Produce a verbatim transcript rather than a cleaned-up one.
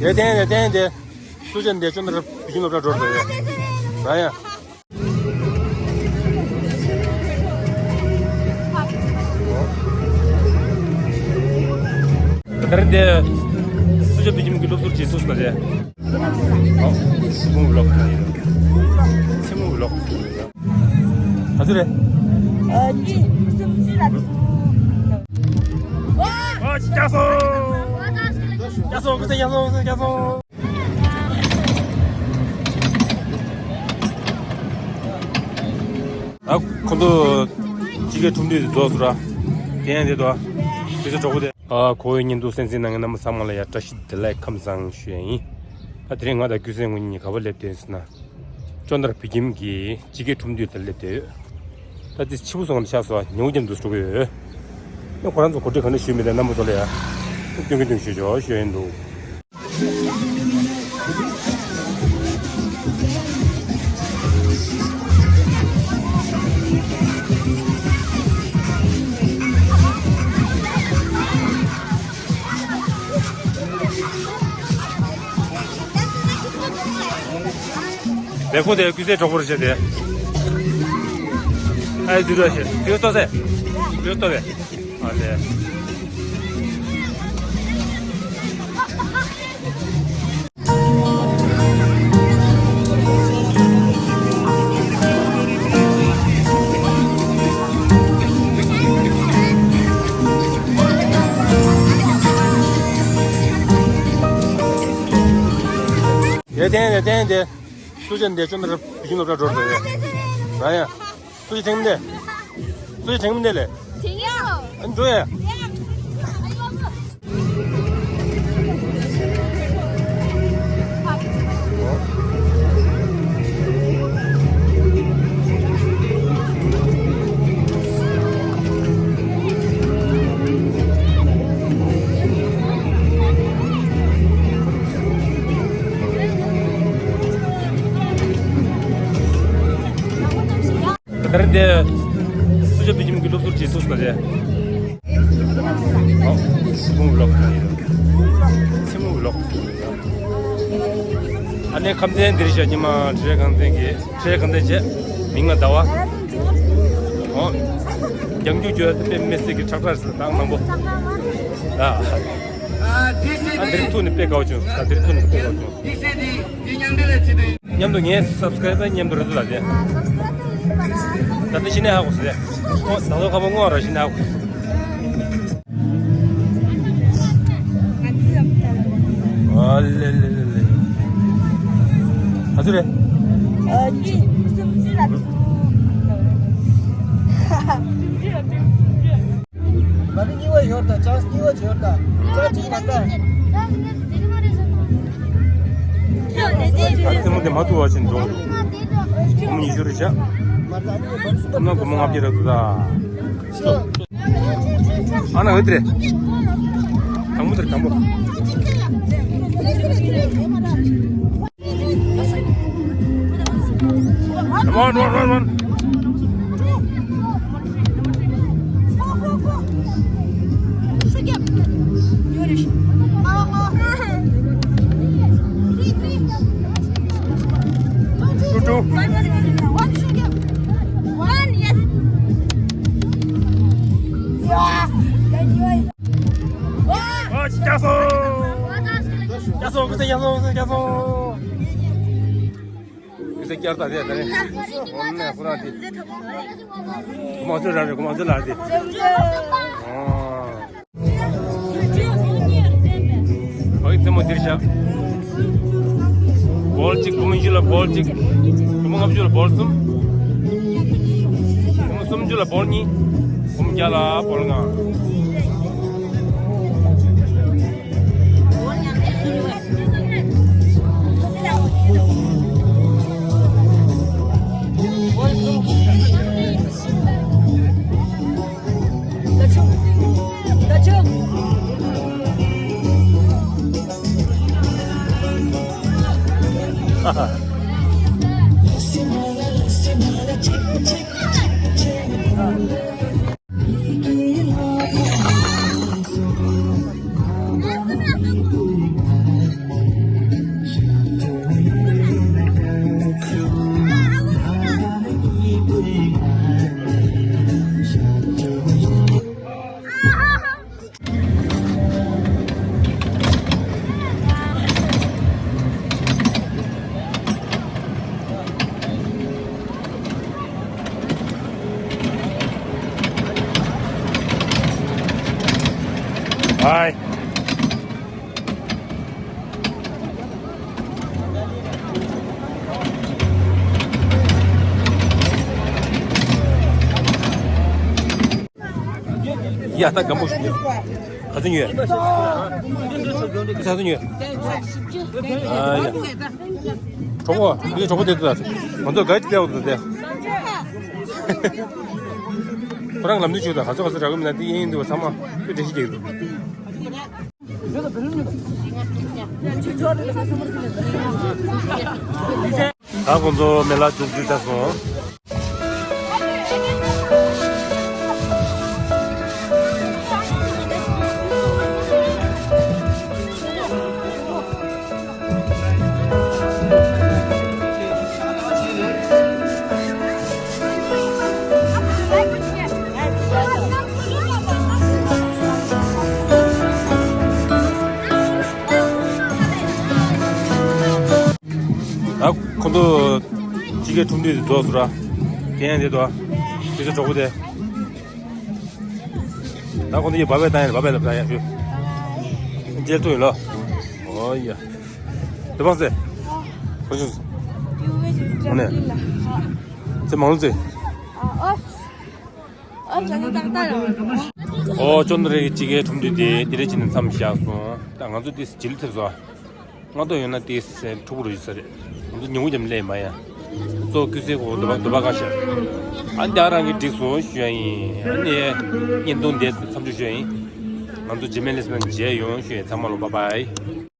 དེ་བསྟན་དེ་བསྟན་དེ། སུ་ཅན་དེ་ཅོ་ནར་བི་ཞིང་སློབ་གྲྭ་འགྲོ་རེད། ང་ཡ། ད་རེས་དེ་སུ་ཅན་བི་ཞིང་གི་སློབ་ཟུར་གྱིས་ཐུག་སོང་དེ། ཨོ། སི་མོ་བི་ལོག་ཁ་ཡིན། སི་མོ་བི་ལོག་ཁ་ཡིན། ག་ཚོད་རེད། ཨ། གཉིས། སུམ་ཅུ་ལ། ཨ། བརྒྱ་སོ། བརྒྱ་སོ། ཀུ་སེ་བརྒྱ་སོ། ཀུ་སེ་བརྒྱ་སོ། ཨ། ཁོང་ཚོ་ཕྱི་རྒྱལ་ཁྲོམ་འདུས་རྫོགས་སོང་ར། རྒན་དེ་དོ། ཀུ་སེ་གྲོགས་པོ་དེ། ཨ། ཁོ་བོའི་བརྙན་ཐུང་གསན་གཟིགས་གནང་མཁན་རྣམ་པ་ཚང་མ་ལ་ཡ་བཀྲ་ཤིས་བདེ་ལེགས་ཁམས་བཟང་ཞུ་ཡ་ཡིན། ད་དེ་རིང་ང་དང་ཀུན་གསལ་ངོ་གཉིས་ག་པར་སླེབས་བསྡད་ཟེར་ན། ཅོ་ནར་བི་ཀིམ་གྱི་ཕྱི་རྒྱལ་ཁྲོམ་འདུས་དེར་སླེབས་བསྡད་ཡོད། ད་དེ་ཕྱི་པོ་སོང་ནས་ཆགས་སོང་། ཉིན་གུང་རྒྱབ་འདུག་འགྲོ་གི་ཡོད། ཨ། ཁོ་རང་ཚོ་གོ་སྒྲིག་ག་འདྲ་ཞུས་མེད་དེ་རྣམ་པ་ཚོ་ལ་ཡ་སྟོན་གི་སྟོན་ཞུས་ཆོག་ཞུ་ཡ་ཡིན་འདུག་བེ་ཁོ་དེ་ཀུན་གསལ་གྲོགས་པོ་རེད་བྱས་དེ། ཨའི་ཟུར་ར་བྱས་དེ་ལྟོས་ཟེར། དེ་ལྟོས་བས། ཨ་ལས། དེ་བསྟན་དེ་བསྟན་དེ། སུ་ཅན་དེ་ཅོ་ནར་བི་ཞིང་སློབ་གྲྭ་འགྲོ་རེད། ང་ཡ། སུ་ཅི་དྲན་མི་འདུག་སུ་ཅི་དྲན་མི་འདུག་ལེ། དྲན་ཡོད། ཨ། འགྲོ་ཡ། ད་ལྟ་འདི་སུ་ཅན་བི་ཀིམ་གྱི་སློབ་ཟུར་གྱིས་ཐུག་སོང་ཟེར། ཨོ། སི་མོ་བི་ལོག་ཁ་ཡིན། སི་མོ་བི་ལོག་ཨ་ནེ་ཁམས་ཚན་འདིར་བཞག་ཉི་མ་བྲེ་གང་ཚན་གྱི་བྲེ་གང་ཚན་བྱས། མིང་ལ་ཟླ་བ། ཨོ། རྒྱང་རྒྱུག་བརྗོད་དཔེ་མི་སྲིད་ཀྱི་ཁྲག་ཁྲག་ཟེར་དང་མང་པོ། ཨ། ཨ་འདིར་ཐུག་ནས་དཔེ་དགའ་བོ་བྱུང་། ཨ་འདིར་ཐུག་ནས་དཔེ་དགའ་བོ་བྱུང་། མཉམ་དུ་ངའི་སབ་སི་ཀ་རའི་བར་མཉམ་དུ་རེད་འདུག་ལ་དེ། ད་ལྟ་གཞི་ནས་ཧ་གོ་སོང་། ཨོ་ད་ལོ་ཁ་པོ་སྔོན་ར་གཞི་ནས་ཧ་གོ་སོང་། ཨ་ལེ་ལེ་ལེ་ལེ། ག་ཚོད་རེད། ཨ་གཉིས། སུམ་ཅུ་ལ། མ་གི་གཉིས་པ་ཡོད་ད། ཅང་གཉིས་པ་ཡོད་ད། ཅང་གཅིག་མ་ད། ཨ་རྩེད་མོ་དེ་མ་ཐུག་པ་ཕྱིན་འགྲོ། སྒོར་མོ་ཉི་ཤུ་རེ་བྱ། ཁོམ་ན་སྒོར་མོ་ལྔ་བརྒྱ་རེ་འདུག་ད། ཨ་ན་འོད་རེད། དང་པོ་དེར་དང་པོ། Come on, run, run, run. Shoot, shoot. One, yes. ཨ་ཅག་སོ། ཅག་སོ། ཀུ་སེ་ཅག་སོ། ཀུ་སེ་ཅག་སོ། ཀུ་སེ་བསྐྱར་ད་དེ་ད་རེད། འོ་ན་ཁོ་རང་དེ། གོ་མ་ཚོད་རང་རེད། གོ་མ་ཚོད་ལ་དེ། ཨོ། ཨོ་ཡི་རྩེད་མོ་འདིར་བཞག་སྒོར་གཅིག་སྒོར་མོ་བཞི་ལ་སྒོར་གཅིག་སྒོར་མོ་ལྔ་བཅུ་ལ་སྒོར་གསུམ། སྒོར་མོ་སུམ་ཅུ་ལ་སྒོར་གཉིས། སྒོར་མོ་བརྒྱ་ལ་སྒོར་ལྔ། ཨའི། ཡ་ད་སྒམ་པོ་ཞིག་ཉོས། ག་ཚོད་ཉོས། ག་ཚོད་ཉོས། ཨ་ཡ། གྲོགས་པོ་ངའི་གྲོགས་པོ་དེ་ཚོ་ད་ང་ཚོ་ག་ཅི་བལྟས་འོ་ད་དེ། ཁོ་རང་ལམ་འདི་བྱུང་ད་ག་ཚོད་ག་ཚོད་རག་གི་མིན་ན་དེ་གཡས་གཡོན་འདི་བ་ཚང་མ་དཔེ་འགྲེལ་བཤད་རྒྱག་གི་འདུག་ད་ཁོང་ཚོ་མེ་ལ་འཛུགས་རྒྱུ་ཆགས་སོང་། ད་ཁོ་ཚོ་ཕྱི་རྒྱལ་ཁྲོམ་འདུས་དེ་རྫོགས་སོང་ར། དེ་ཡང་དེ་དོ། དེ་ཚོ་གྲོགས་པོ་དེ། ད་ཁོ་ཚོ་ཡི་བ་བས་བཏང་ཡ་བ་བས་ལབ་བཏང་ཡ་ཞུ། མཇལ་ཐུབ་ཡིན་ལོ། ཨོ་ཡ། དེ་བང་སེ། ཁོ་ཚོ། ཨོ་ནེ། ཚེ་མང་ལོ་ཚེ། ཨོ་ཅོ་ནོ་རེ་གི་ཕྱི་རྒྱལ་ཁྲོམ་འདུས་དེ་དེ་རེ་ཅི་ནས་མཚམས་བཞག་སོང་། ད་ང་ཚོ་དེ་ཇི་ལི་ཐེབས་སོང་། ང་ཏོ་ཡོད་ན་དེ་སེ་ཕྲུ་གུ་རུ་ཡོད་ས་རེད། ང་ཚོ་ཉུང་ཉམས་ལས་མ་ཡ། གཙོ་ཀུ་སེ་གོ་དུ་བ་དུ་བ་ག་ཤ། ཨ་ནི་ཨ་རང་གི་འགྲིག་སོང་ཞུ་ཡ་ཡིན། ཨ་ནི་བརྙན་ཐུང་འདི་མཚམས་འཇོག་ཞུ་ཡ་ཡིན། ང་ཚོ་རྗེས་མའི་ལེ་ཚན་མཇལ་ཡོང་ཞུ་ཡ། ཚང་མ་ལོ་བྷའི་བྷའི།